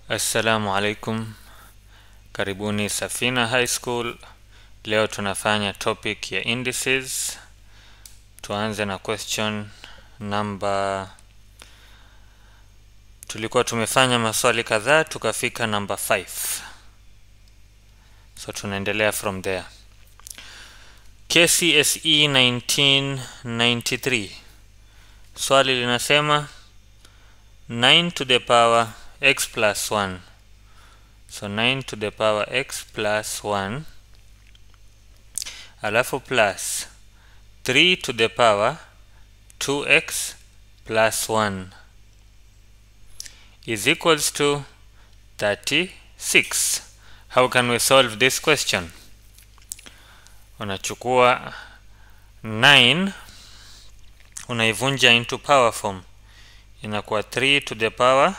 Assalamu alaikum, karibuni Safina High School. Leo tunafanya topic ya indices. Tuanze na question number, tulikuwa tumefanya maswali kadhaa tukafika number 5, so tunaendelea from there. KCSE 1993, swali linasema 9 to the power x plus 1. So 9 to the power x plus 1 alafu plus 3 to the power 2x plus 1 is equals to 36. How can we solve this question? Unachukua 9 unaivunja into power form, inakuwa 3 to the power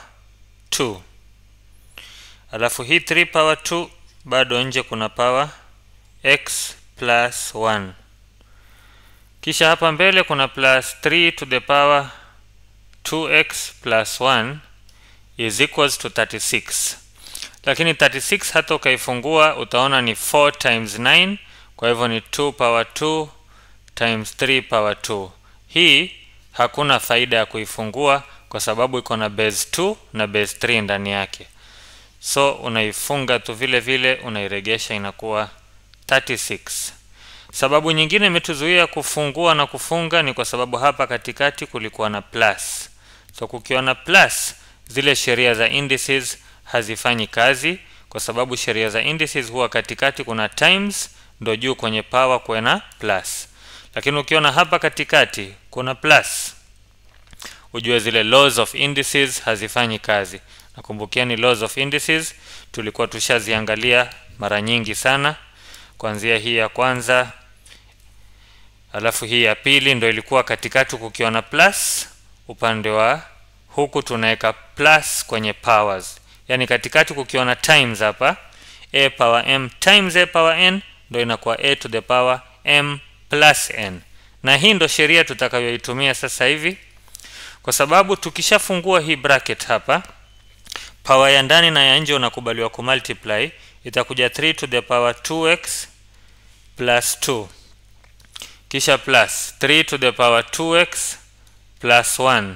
2, alafu hii 3 power 2 bado nje kuna power x plus 1, kisha hapa mbele kuna plus 3 to the power 2x plus 1 is equals to 36. Lakini 36 hata ukaifungua utaona ni 4 times 9, kwa hivyo ni 2 power 2 times 3 power 2. Hii hakuna faida ya kuifungua kwa sababu iko na base 2 na base 3 ndani yake. So unaifunga tu vile vile, unairegesha inakuwa 36. Sababu nyingine imetuzuia kufungua na kufunga ni kwa sababu hapa katikati kulikuwa na plus. So kukiwa na plus, zile sheria za indices hazifanyi kazi, kwa sababu sheria za indices huwa katikati kuna times, ndo juu kwenye power kuna plus. Lakini ukiona hapa katikati kuna plus, ujue zile laws of indices hazifanyi kazi. Nakumbukieni laws of indices tulikuwa tushaziangalia mara nyingi sana, kuanzia hii ya kwanza alafu hii ya pili ndo ilikuwa katikati kukiwa na plus, upande wa huku tunaweka plus kwenye powers. Yani katikati kukiwa na times hapa, a power m times a power n ndo inakuwa a to the power m plus n. Na hii ndo sheria tutakayoitumia sasa hivi, kwa sababu tukishafungua hii bracket hapa, power ya ndani na ya nje unakubaliwa kumultiply, itakuja 3 to the power 2x plus 2 kisha plus 3 to the power 2x plus 1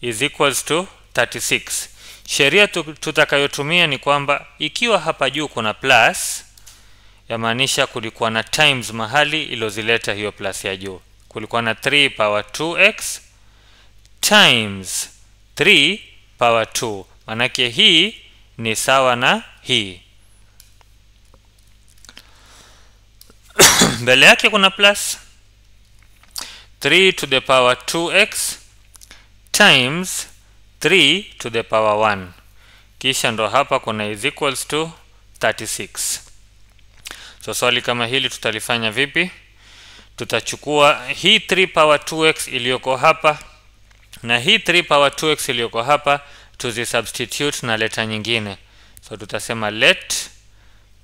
is equals to 36. Sheria tutakayotumia ni kwamba ikiwa hapa juu kuna plus, yamaanisha kulikuwa na times mahali ilozileta hiyo plus ya juu. Kulikuwa na 3 power 2x times 3 power 2, manake hii ni sawa na hii. Mbele yake kuna plus 3 to the power 2x times 3 to the power 1, kisha ndo hapa kuna is equals to 36. So swali kama hili tutalifanya vipi? Tutachukua hii 3 power 2x iliyoko hapa na hii 3 power 2x iliyoko hapa, tuzisubstitute na leta nyingine. So tutasema let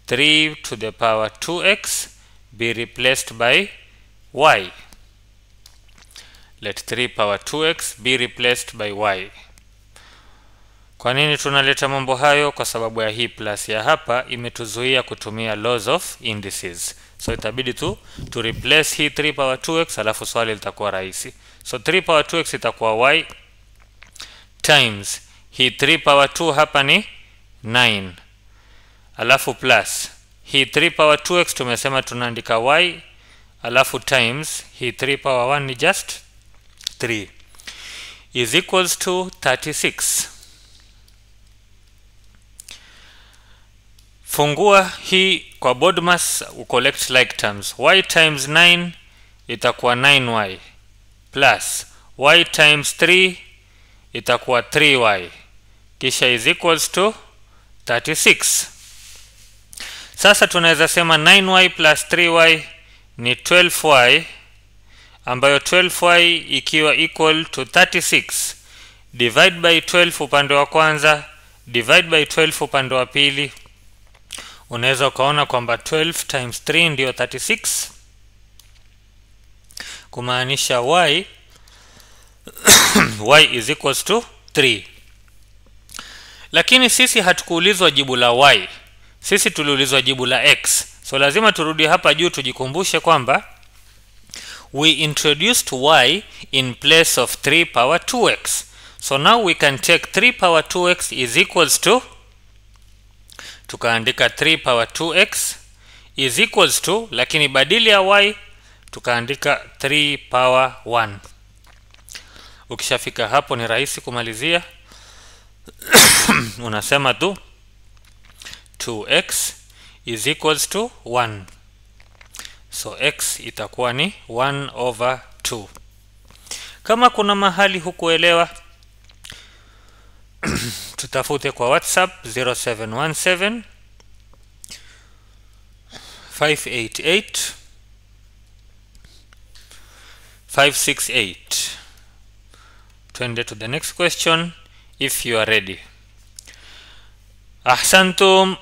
3 to the power 2x be replaced by y. Let 3 power 2x be replaced by y. Kwa nini tunaleta mambo hayo? Kwa sababu ya hii plus ya hapa imetuzuia kutumia laws of indices. So itabidi tu to replace hii 3 power 2x, alafu swali litakuwa rahisi. So 3 power 2x itakuwa y times hii 3 power 2 hapa ni 9, alafu plus hii 3 power 2x tumesema tunaandika y, alafu times hii 3 power 1 ni just 3 is equals to 36. Fungua hii kwa BODMAS, collect like terms. Y times 9 itakuwa 9y plus y times 3 itakuwa 3y, kisha is equals to 36. Sasa tunaweza sema 9y plus 3y ni 12y, ambayo 12y ikiwa equal to 36, divide by 12 upande wa kwanza, divide by 12 upande wa pili, unaweza ukaona kwamba 12 times 3 ndio 36, kumaanisha y is equals to 3. Lakini sisi hatukuulizwa jibu la y, sisi tuliulizwa jibu la x. So lazima turudi hapa juu tujikumbushe kwamba we introduced y in place of 3 power 2x. So now we can take 3 power 2x is equals to, tukaandika 3 power 2x is equals to, lakini badili ya y tukaandika 3 power 1. Ukishafika hapo ni rahisi kumalizia. Unasema tu 2x is equals to 1. So x itakuwa ni 1 over 2. Kama kuna mahali hukuelewa, tutafute kwa WhatsApp 0717 588 568. Twende to the next question if you are ready. Ahsantum.